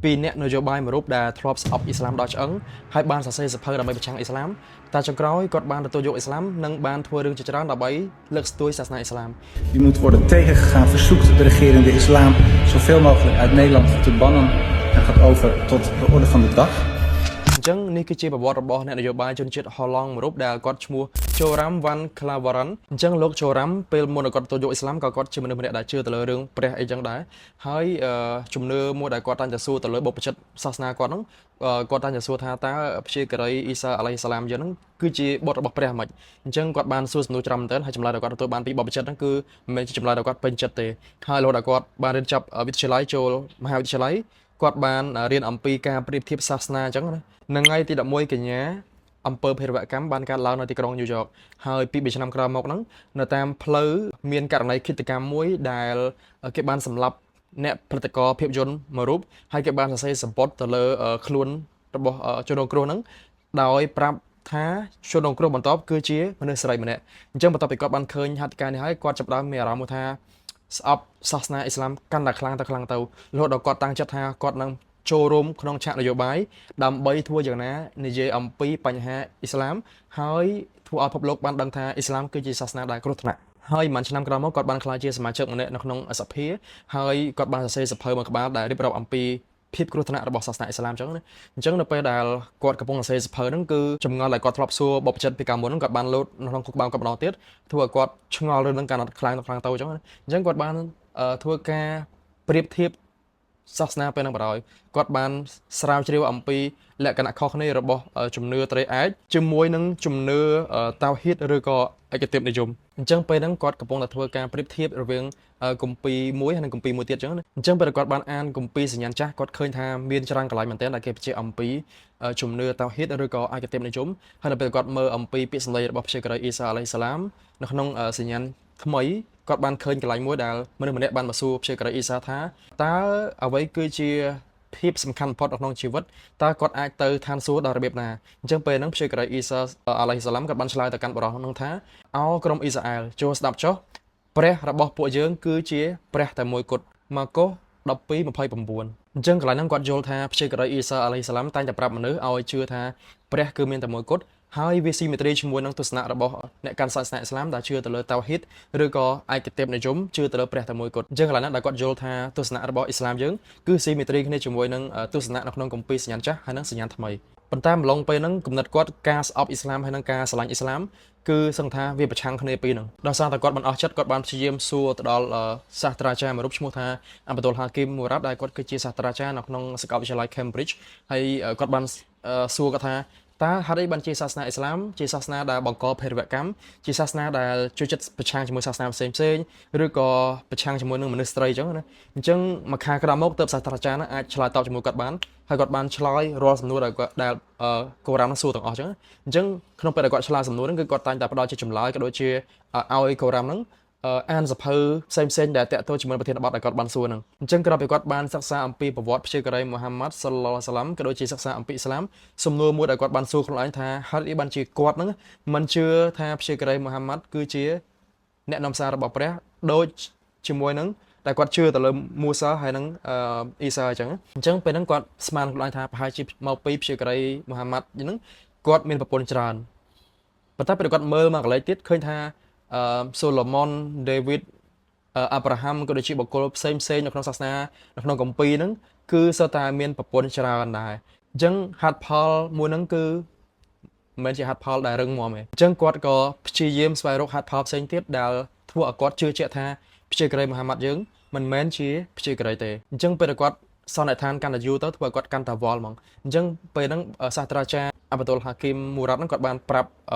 ពីអ្នកនយោបាយមួយរូបដែលធ្លាប់ស្អប់អ៊ីស្លាមដល់ឆ្អឹងហើយបានសរសេរសៀវភៅដើម្បីប្រឆាំងអ៊ីស្លាមតែចុងក្រោយគាត់បានទទួលយកអ៊ីស្លាមនិងបានធ្វើរឿងជាច្រើនដើម្បីលើកស្ទួយសាសនាអ៊ីស្លាម Die moet worden tegengegaan, verzoekt de regering de islam zoveel mogelijk uit Nederland te bannen en gaat over tot de orde van de dag. អញ្ចឹងនេះគឺជាប្រវត្តិរបស់អ្នកនយោបាយជនជាតិហូឡង់មួយរូបដែលគាត់ឈ្មោះជូរ៉ាំវ៉ាន់ក្លាវ៉ារ៉ាន់អញ្ចឹងលោកជូរ៉ាំពេលមុនឲ្យគាត់ទទួលយកអ៊ីស្លាមក៏គាត់ជាមនុស្សម្នាក់ដែលជឿទៅលើរឿងព្រះអីចឹងដែរហើយអឺជំនឿមួយដែលគាត់តាំងតែសួរទៅលើបុព្វជិតសាសនាគាត់ហ្នឹងអឺគាត់តាំងតែសួរថាតើព្យាការីអ៊ីសាអាឡៃសាឡាមយើងហ្នឹងគឺជាបុត្ររបស់ព្រះមិនអញ្ចឹងគាត់បានសួរសំណួរច្រើនមែនទែនហើយចម្លើយដែលគាត់ទទួលបានពីបុព្វជិតហ្នឹងគឺមិនមែនជាចម្លើយដែលគាត់ពេញចិត្តទេហើយរហូតដល់គាត់បានរៀនចប់វិទ្យាល័យចូលមហាវិទ្យាល័យគាត់បានរៀនអំពីការប្រៀបធៀបសាសនាអញ្ចឹងណានៅថ្ងៃទី11កញ្ញាអំពើភេរវកម្មបានកើតឡើងនៅទីក្រុងញូវយ៉កហើយពី3ឆ្នាំក្រោយមកហ្នឹងនៅតាមផ្លូវមានករណីឃាតកម្មមួយដែលគេបានសម្លាប់អ្នកផលិតករភាពយន្តមួយរូបហើយគេបានសរសេរសម្ពត់ទៅលើខ្លួនរបស់ជនរងគ្រោះហ្នឹងដោយប្រាប់ថាជនរងគ្រោះបន្ទាប់គឺជាមនុស្សស្រីម្នាក់អញ្ចឹងបន្ទាប់ពីគាត់បានឃើញហេតុការណ៍នេះហើយគាត់ចាប់ផ្ដើមមានអារម្មណ៍មួយថាស្អប់សាសនាអ៊ីស្លាមកាន់តែខ្លាំងទៅខ្លាំងទៅរហូតដល់គាត់តាំងចិត្តថាគាត់នឹងចូលរួមក្នុងឆាកនយោបាយដើម្បីធ្វើយ៉ាងណានិយាយអំពីបញ្ហាអ៊ីស្លាមហើយធ្វើឲ្យពិភពលោកបានដឹងថាអ៊ីស្លាមគឺជាសាសនាដែលគ្រោះថ្នាក់ហើយមួយឆ្នាំក្រោយមកគាត់បានក្លាយជាសមាជិកម្នាក់នៅក្នុងសភាហើយគាត់បានសរសេរសៀវភៅមួយក្បាលដែលរៀបរាប់អំពីភាពគ្រោះថ្នាក់របស់សាសនាអ៊ីស្លាមអញ្ចឹងណាអញ្ចឹងនៅពេលដែលគាត់កំពុងសរសេរសៀវភៅហ្នឹងគឺចម្ងល់ដែលគាត់ធ្លាប់សួរបបចិត្តពីកាលមុនហ្នឹងគាត់បានលោតនៅក្នុងខួរក្បាលគាត់ម្ដងទៀតធ្វើឲ្យគាត់ឆ្ងល់រឿងហ្នឹងកាន់តែខ្លាំងទៅខ្លាំងទៅអញ្ចឹងណាអញ្ចឹងគាត់បានធ្វើការប្រៀបធៀបសាសនាពេលហ្នឹងបណ្ដោយគាត់បានស្រាវជ្រាវអំពីលក្ខណៈខុសគ្នារបស់ជំនឿត្រីឯកជាមួយនឹងជំនឿតាវហ៊ីតឬក៏ឯកទេពនិយមអញ្ចឹងពេលហ្នឹងគាត់កំពុងតែធ្វើការប្រៀបធៀបរវាងគម្ពីរមួយហើយនិងគម្ពីរមួយទៀតអញ្ចឹងណាអញ្ចឹងពេលគាត់បានអានគម្ពីរសញ្ញាចាស់គាត់ឃើញថាមានច្រើនកន្លែងមែនទែនដែលគេបញ្ជាក់អំពីជំនឿតាវហ៊ីតឬក៏ឯកទេពនិយមហើយនៅពេលគាត់មើលអំពីពាក្យសម្ដីរបស់ព្យាការីអ៊ីសាអាឡៃសាឡាមនៅក្នុងសញ្ញាថ្មីគាត់បានឃើញកន្លែងមួយដែលមនុស្សម្នាក់បានមកសួរព្យាការីអ៊ីសាថាតើអ្វីគឺជាភាពសំខាន់បំផុតនៅក្នុងជីវិតតើគាត់អាចទៅឋានសួគ៌ដល់របៀបណាអញ្ចឹងពេលហ្នឹងព្យាការីអ៊ីសាអាឡៃសាឡាមគាត់បានឆ្លើយទៅកាន់បុរសហ្នឹងថាឱក្រុមអ៊ីស្រាអែលចូលស្ដាប់ចុះព្រះរបស់ពួកយើងគឺជាព្រះតែមួយគត់ម៉ាកុស12:29អញ្ចឹងកន្លែងហ្នឹងគាត់យល់ថាព្យាការីអ៊ីសាអាឡៃសាឡាមតែងតែប្រាប់មនុស្សឲ្យជឿថាព្រះគឺមានតែមួយគត់ហើយវាស៊ីមេត្រីជាមួយនឹងទស្សនៈរបស់អ្នកកាន់សាសនាអ៊ីស្លាមដែលជឿទៅលើតាវហ៊ីតឬក៏ឯកទេពនិយមជឿទៅលើព្រះតែមួយគត់អញ្ចឹងកន្លែងហ្នឹងដែលគាត់យល់ថាទស្សនៈរបស់អ៊ីស្លាមយើងគឺស៊ីមេត្រីគ្នាជាមួយនឹងទស្សនៈនៅក្នុងគម្ពីរសញ្ញាចាស់ហើយនិងសញ្ញាថ្មីប៉ុន្តែម្លងពេលហ្នឹងគំនិតគាត់ការស្អប់អ៊ីស្លាមហើយនិងការស្រឡាញ់អ៊ីស្លាមគឺសឹងថាវាប្រឆាំងគ្នាពីរហ្នឹងដោយសារតែគាត់មិនអស់ចិត្តគាត់បានព្យាយាមសួរទៅដល់សាស្ត្រាចារ្យមួយរូបឈ្មោះថាអាប់ឌុលហាគីមមូរ៉ាត់ដែលគាត់គឺជាសាស្ត្រាចារ្យនៅក្នុងសាកលវិទ្យាល័យ Cambridge ហើយគាត់បានសួរគាត់ថាតើហេតុអីបានជាសាសនាអ៊ីស្លាមជាសាសនាដែលបង្កភេរវកម្មជាសាសនាដែលជួយចិត្តប្រឆាំងជាមួយសាសនាផ្សេងផ្សេងឬក៏ប្រឆាំងជាមួយនឹងមនុស្សស្ត្រីអញ្ចឹងណាអញ្ចឹងមួយខែក្រោយមកទើបសាស្ត្រាចារ្យហ្នឹងអាចឆ្លើយតបជាមួយគាត់បានហើយគាត់បានឆ្លើយរាល់សំណួរដែលគាត់ដែលកូរ៉ានហ្នឹងសួរទាំងអស់អញ្ចឹងអញ្ចឹងក្នុងពេលដែលគាត់ឆ្លើយសំណួរហ្នឹងគឺគាត់តែងតែផ្ដល់ជាចម្លើយក៏ដូចជាឲ្យកូរ៉ានហ្នឹងអានសៀវភៅផ្សេងផ្សេងដែលតាក់ទងជាមួយប្រធានបទដែលគាត់បានសួរហ្នឹងអញ្ចឹងក្រោយពីគាត់បានសិក្សាអំពីប្រវត្តិព្យាការីមូហាម៉ាត់សល្លឡោះសាឡាំក៏ដូចជាសិក្សាអំពីអ៊ីស្លាមសំណួរមួយដែលគាត់បានសួរខ្លួនឯងថាហេតុអីបានជាគាត់ហ្នឹងមិនជឿថាព្យាការីមូហាម៉ាត់គឺជាអ្នកនាំសាររបស់ព្រះដូចជាមួយនឹងដែលគាត់ជឿទៅលើមូសាហើយនឹងអ៊ីសាអញ្ចឹងអញ្ចឹងពេលហ្នឹងគាត់ស្មានខ្លួនឯងថាប្រហែលជាមកពីព្យាការីមូហាម៉ាត់ហ្នឹងគាត់មានប្រពន្ធច្រើនប៉ុន្តែពេលគាត់មើលមកកន្លែងទៀតឃើញថាអឺសូឡូម៉ុនដេវីតអាប់រ៉ាហាំក៏ដូចជាបុគ្គលផ្សេងផ្សេងនៅក្នុងសាសនានៅក្នុងគម្ពីរហ្នឹងគឺសុទ្ធតែមានប្រពន្ធច្រើនដែរអញ្ចឹងហេតុផលមួយហ្នឹងគឺមិនមែនជាហេតុផលដែលរឹងមាំទេអញ្ចឹងគាត់ក៏ព្យាយាមស្វែងរកហេតុផលផ្សេងទៀតដែលធ្វើឲ្យគាត់ជឿជាក់ថាព្យាការីមូហាម៉ាត់យើងមិនមែនជាព្យាការីទេអញ្ចឹងពេលដែលគាត់សន្និដ្ឋានកាន់តែយូរទៅធ្វើឲ្យគាត់កាន់តែវល់ហ្មងអញ្ចឹងពេលហ្នឹងសាស្ត្រាចារ្យអាប់ឌុលហាគីមមូរ៉ាត់ហ្នឹងគាត់បានប្រាប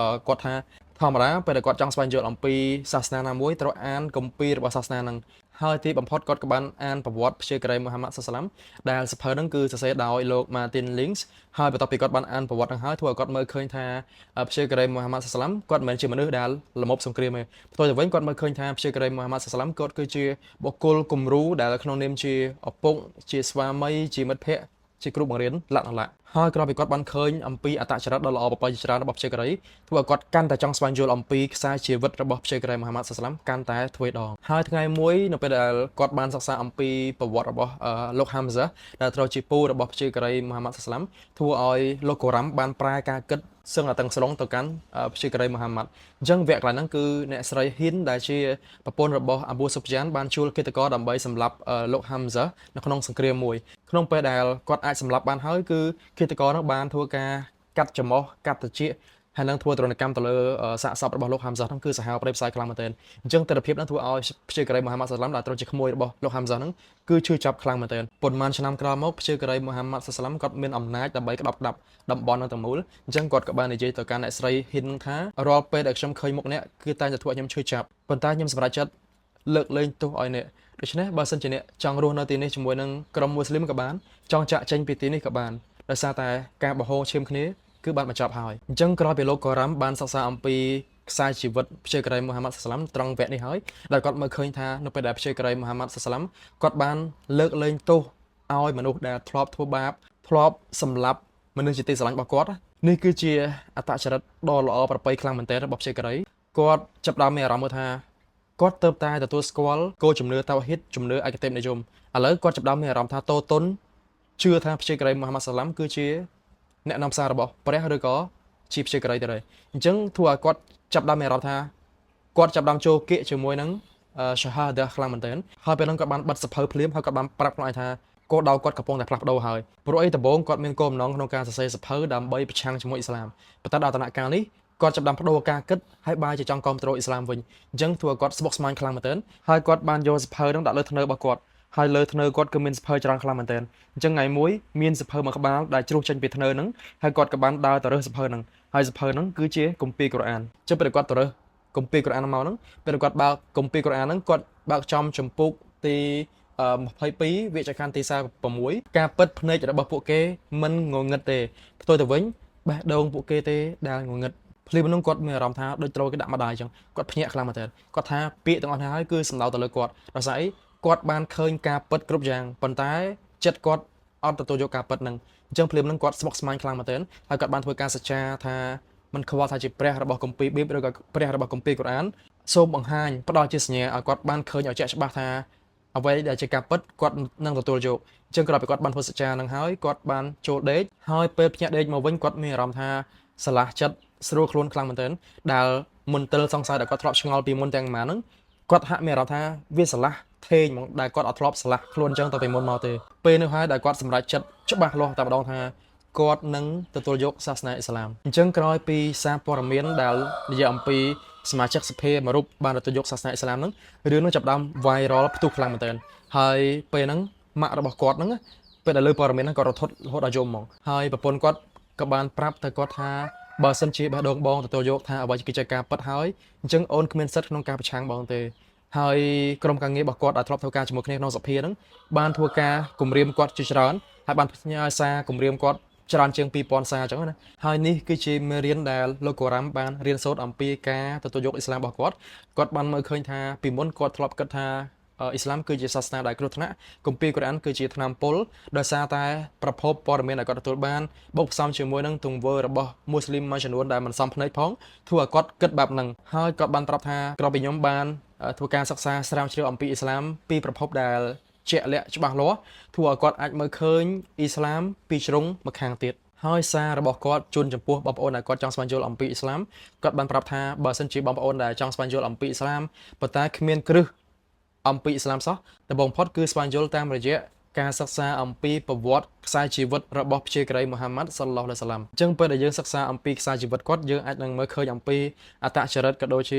់គាត់ថាធម្មតាពេលដែលគាត់ចង់ស្វែងយល់អំពីសាសនាណាមួយត្រូវអានគម្ពីររបស់សាសនាហ្នឹងហើយទីបំផុតគាត់ក៏បានអានប្រវត្តិព្យាការីមូហាម៉ាត់សាឡាមដែលសៀវភៅហ្នឹងគឺសរសេរដោយលោក Martin Lings ហើយបន្ទាប់ពីគាត់បានអានប្រវត្តិហ្នឹងហើយធ្វើឲ្យគាត់មើលឃើញថាព្យាការីមូហាម៉ាត់សាឡាមគាត់មិនមែនជាមនុស្សដែលល្មប់សង្គ្រាមទេផ្ទុយទៅវិញគាត់មើលឃើញថាព្យាការីមូហាម៉ាត់សាឡាមគាត់គឺជាបុគ្គលគំរូដែលក្នុងនាមជាឪពុកជាស្វាមីជាមិត្តភក្តិជាគ្រូបង្រៀនលក្ខណៈ ហើយក្រោយពីគាត់បានឃើញអំពីអត្តចរិតដ៏ល្អប្រពៃជាច្រើនរបស់ព្យាការីធ្វើឲ្យគាត់កាន់តែចង់ស្វែងយល់អំពីខ្សែជីវិតរបស់ព្យាការីមហាម៉ាត់សាស្លាមកាន់តែទ្វេដងហើយថ្ងៃមួយនៅពេលដែលគាត់បានសិក្សាអំពីប្រវត្តិរបស់លោកហាំហ្សាដែលត្រូវជាពូរបស់ព្យាការីមហាម៉ាត់សាស្លាមធ្វើឲ្យលោកកូរ៉ាំបានប្រែការគិតសឹងតែទាំងស្រុងទៅកាន់ព្យាការីមហាម៉ាត់អញ្ចឹងវគ្គកន្លែងហ្នឹងគឺអ្នកស្រីហ៊ីនដែលជាប្រពន្ធរបស់អាប៊ូសុហ្យានបានជួលឃាតករដើម្បីសម្លាប់លោកហាំហ្សានៅក្នុងសង្គ្រាមមួយក្នុងពេលដែលគាត់អាចសម្លាប់បានហើយគឺឃាតករនោះបានធ្វើការកាត់ច្រមុះកាត់ត្រចៀកហើយនឹងធ្វើទរណកម្មទៅលើសាកសពរបស់លោកហាំហ្សាហ្នឹងគឺសាហាវព្រៃផ្សៃខ្លាំងមែនទែនអញ្ចឹងទិដ្ឋភាពហ្នឹងធ្វើឲ្យព្យាការីមូហាម៉ាត់សាឡាមដែលត្រូវជាក្មួយរបស់លោកហាំហ្សាហ្នឹងគឺឈឺចាប់ខ្លាំងមែនទែនប៉ុន្មានឆ្នាំក្រោយមកព្យាការីមូហាម៉ាត់សាឡាមគាត់មានអំណាចដើម្បីក្តោបក្តាប់តំបន់ហ្នឹងទាំងមូលអញ្ចឹងគាត់ក៏បាននិយាយទៅកាន់អ្នកស្រីហ៊ីនថារាល់ពេលដែលខ្ញុំឃើញមុខអ្នកគឺតែងតែធ្វើឲ្យខ្ញុំឈឺចាប់ប៉ុន្តែខ្ញុំសម្រេចចិត្តលើកលែងទោសឲ្យអ្នកដូច្នេះបើសិនជាអ្នកចង់រស់នៅទីនេះជាមួយនឹងក្រុមមូស្លីមក៏បានចង់ចាក់ចេញពីទីនេះក៏បានដោយសារតែការបរហូរឈាមគ្នាគឺបានបញ្ចប់ហើយអញ្ចឹងក្រោយពីលោកកូរ៉ាំបានសិក្សាអំពីខ្សែជីវិតព្យាការីមូហាម៉ាត់សាឡាមត្រង់វគ្គនេះហើយដែលគាត់មើលឃើញថានៅពេលដែលព្យាការីមូហាម៉ាត់សាឡាមគាត់បានលើកលែងទោសឲ្យមនុស្សដែលធ្លាប់ធ្វើបាបធ្លាប់សម្លាប់មនុស្សជាទីស្រឡាញ់របស់គាត់នេះគឺជាអត្តចរិតដ៏ល្អប្រពៃខ្លាំងមែនទែនរបស់ព្យាការីគាត់ចាប់ផ្ដើមមានអារម្មណ៍មើលថាគាត់ទៅតែទទួលស្គាល់គោលជំនឿតាវហ៊ីដជំនឿឯកទេសនិយមឥឡូវគាត់ចាប់ផ្ដើមមានអារម្មណ៍ថាតូតុនជឿថាព្យាការីមូហាម៉ាត់សាឡាមគឺជាអ្នកនាំសាររបស់ព្រះឬក៏ជាព្យាការីទៅហើយអញ្ចឹងធ្វើឲ្យគាត់ចាប់ផ្ដើមមានអារម្មណ៍ថាគាត់ចាប់ផ្ដើមចូលគៀកជាមួយនឹង shahada ខ្លាំងមែនទែនហើយពេលហ្នឹងគាត់បានបិទសភៅភ្លាមហើយគាត់បានប្រាប់ខ្លួនឯងថាគោលដៅគាត់កំពុងតែផ្លាស់ប្ដូរហើយព្រោះអីដំបូងគាត់មានគោលបំណងក្នុងការសរសេរសភៅដើម្បីប្រឆាំងជាមួយអ៊ីស្លាមប៉ុន្តែដល់ដំណាក់កាលនេះគាត់ចាប់ផ្ដើមប្ដូរការគិតហើយបែរជាចង់គ្រប់គ្រងអ៊ីស្លាមវិញអញ្ចឹងធ្វើឲ្យគាត់ស្មុគស្មាញខ្លាំងមែនទែនហើយគាត់បានយកសភៅហ្នឹងដាក់លើធ្នើរបស់គាត់ហើយលើធ្នើគាត់គឺមានសភៅច្រើនខ្លាំងមែនទែនអញ្ចឹងថ្ងៃមួយមានសភៅមួយក្បាលដែលជ្រុះចេញពីធ្នើហ្នឹងហើយគាត់ក៏បានដើរទៅរើសសភៅហ្នឹងហើយសភៅហ្នឹងគឺជាគម្ពីរកូរ៉ានអញ្ចឹងពេលគាត់ទៅរើសគម្ពីរកូរ៉ានមកហ្នឹងពេលគាត់បើកគម្ពីរកូរ៉ានហ្នឹងគាត់បើកចំចម្ពោះទី22វិច្ឆិកាទី46ការពិតភ្នែករបស់ពួកគេមិនងងឹតទេផ្ទុយទៅវិញបេះដូងពួកគេទេដែលងងឹតភ្លាមនោះគាត់មានអារម្មណ៍ថាដូចត្រូវគេដាក់ម្ដាយអញ្ចឹងគាត់ភ្ញាក់ខ្លាំងមែនទែនគាត់ថាពាក្យទាំងអស់នេះហើយគឺសំដៅទៅលើគាត់ដោយសារអីគាត់បានឃើញការពិតគ្រប់យ៉ាងប៉ុន្តែចិត្តគាត់អត់ទទួលយកការពិតហ្នឹងអញ្ចឹងភ្លាមហ្នឹងគាត់ស្មុគស្មាញខ្លាំងមែនទែនហើយគាត់បានធ្វើការសច្ចាថាមិនខ្វល់ថាជាព្រះរបស់គម្ពីរប៊ីបឬក៏ព្រះរបស់គម្ពីរកូរ៉ានសូមបង្ហាញផ្ដល់ជាសញ្ញាឲ្យគាត់បានឃើញឲ្យជាក់ច្បាស់ថាអ្វីដែលជាការពិតគាត់នឹងទទួលយកអញ្ចឹងក្រោយពីគាត់បានធ្វើសច្ចានឹងហើយគាត់បានចូលដេកហើយពេលភ្ញាក់ដេកមកវិញគាត់មានអារម្មណ៍ថាស្រឡះចិត្តស្រួលខ្លួនខ្លាំងមែនទែនដែលមន្ទិលសង្ស័យដែលគាត់ធ្លាប់ឆ្ងល់ពីមុនទាំងប៉ុន្មានហ្នឹងគាត់ហាក់មានអារម្មណ៍ថាវាស្រឡះថេងហ្មងដែលគាត់អត់ធ្លាប់ស្រឡះខ្លួនអញ្ចឹងទៅពីមុនមកទេពេលនោះហើយដែលគាត់សម្រេចចិត្តច្បាស់លាស់តែម្ដងថាគាត់នឹងទទួលយកសាសនាអ៊ីស្លាមអញ្ចឹងក្រោយពីសារព័ត៌មានដែលនិយាយអំពីសមាជិកសភាមួយរូបបានទទួលយកសាសនាអ៊ីស្លាមហ្នឹងរឿងហ្នឹងចាប់ផ្ដើម viral ផ្ទុះខ្លាំងមែនទែនហើយពេលហ្នឹងម៉ាក់របស់គាត់ហ្នឹងពេលដែលលើព័ត៌មានហ្នឹងក៏រន្ធត់រហូតដល់យំហ្មងហើយប្រពន្ធគាត់ក៏បានប្រាប់ទៅគាត់ថាបើសិនជាបេះដូងបងទទួលយកថាអ្វីគឺជាការពិតហើយអញ្ចឹងអូនគ្មានសិទ្ធិក្នុងការប្រឆាំងបងទេហើយក្រុមការងាររបស់គាត់ដែលធ្លាប់ធ្វើការជាមួយគ្នាក្នុងសភាហ្នឹងបានធ្វើការគំរាមគាត់ជាច្រើនហើយបានផ្ញើសារគំរាមគាត់ច្រើនជាង2000សារអញ្ចឹងណាហើយនេះគឺជាមេរៀនដែលលោកកូរ៉ាំបានរៀនសូត្រអំពីការទទួលយកអ៊ីស្លាមរបស់គាត់គាត់បានមើលឃើញថាពីមុនគាត់ធ្លាប់គិតថាអ៊ីស្លាមគឺជាសាសនាដែលគ្រោះថ្នាក់គម្ពីរកូរ៉ានគឺជាថ្នាំពុលដោយសារតែប្រភពព័ត៌មានដែលគាត់ទទួលបានបូកផ្សំជាមួយនឹងទង្វើរបស់មូស្លីមមួយចំនួនដែលមិនសមភ្នែកផងធ្វើឲ្យគាត់គិតបែបហ្នឹងហើយគាត់បានប្រាប់ថាក្រោយពីខ្ញុំបានធ្វើការសិក្សាស្រាវជ្រាវអំពីអ៊ីស្លាមពីប្រភពដែលជាក់លាក់ច្បាស់លាស់ធ្វើឲ្យគាត់អាចមើលឃើញអ៊ីស្លាមពីជ្រុងម្ខាងទៀតហើយសាររបស់គាត់ជូនចំពោះបងប្អូនដែលគាត់ចង់ស្វែងយល់អំពីអ៊ីស្លាមគាត់បានប្រាប់ថាបើសិនជាបងប្អូនដែលចង់ស្វែងយល់អំពីអ៊ីស្លាមប៉ុន្តែគ្មានគ្រឹះអំពីអ៊ីស្លាមសោះដំបូងបំផុតគឺស្វែងយល់តាមរយៈការសិក្សាអំពីប្រវត្តិខ្សែជីវិតរបស់ព្យាការីមូហាម៉ាត់សល្លោះឡៃសាឡាមអញ្ចឹងពេលដែលយើងសិក្សាអំពីខ្សែជីវិតគាត់យើងអាចនឹងមើលឃើញអំពីអត្តចរិតក៏ដូចជ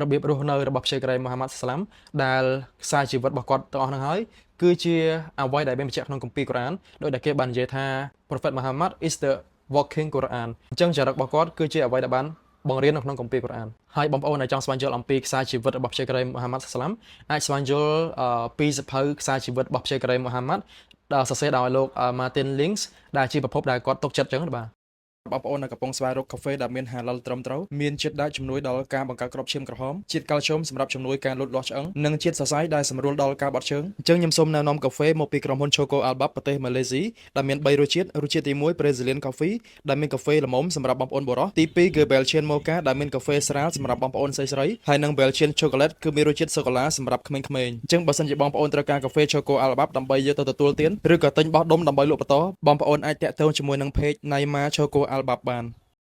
ារបៀបរស់នៅរបស់ព្យាការីមូហាម៉ាត់សាឡាមដែលខ្សែជីវិតរបស់គាត់ទាំងអស់ហ្នឹងហើយគឺជាអ្វីដែលមានបញ្ជាក់ក្នុងគម្ពីរកូរ៉ានដោយដែលគេបាននិយាយថា Prophet Muhammad is the walking Quran អញ្ចឹងចរិតរបស់គាត់គឺជាអ្វីដែលបានបង្រៀននៅក្នុងគម្ពីរកូរ៉ានហើយបងប្អូនដែលចង់ស្វែងយល់អំពីខ្សែជីវិតរបស់ព្យាការីមូហាម៉ាត់សាឡាមអាចស្វែងយល់ពីសភៅខ្សែជីវិតរបស់ព្យាការីមូហាម៉ាត់ដែលសរសេរដោយលោក Martin Lings ដែលជាប្រភពដែលគាត់ទុកចិត្តអញ្ចឹងណាបាទ។ បងប្អូនដែលកំពុងស្វែងរកកាហ្វេដែលមាន halal ត្រឹមត្រូវមានជាតិដែកជំនួយដល់ការបង្កើតគ្រាប់ឈាមក្រហមជាតិកាល់ស្យូមសម្រាប់ជំនួយការលូតលាស់ឆ្អឹងនិងជាតិសរសៃដែលសម្រួលដល់ការបត់ជើងអញ្ចឹងខ្ញុំសូមណែនាំកាហ្វេមកពីក្រុមហ៊ុន Choco Albab ប្រទេសម៉ាឡេស៊ីដែលមាន3រសជាតិរសជាតិទី1 Brazilian Coffee ដែលមានកាហ្វេល្មមសម្រាប់បងប្អូនបុរសទី2គឺ Belgian Mocha ដែលមានកាហ្វេស្រាលសម្រាប់បងប្អូនស្រីៗហើយនិង Belgian Chocolate គឺមានរសជាតិសូកូឡាសម្រាប់ក្មេងៗអញ្ចឹងបើសិនជាបងប្អូនត្រូវការកាហ្វេ Choco Albab ដើម្បីយកទៅទទួលទានឬក៏ទិញបោះដុំដើម្បីលក់បន្តបងប្អូនអាចតាក់ទងជាមួយនឹង page Naima Choco Albab បាន។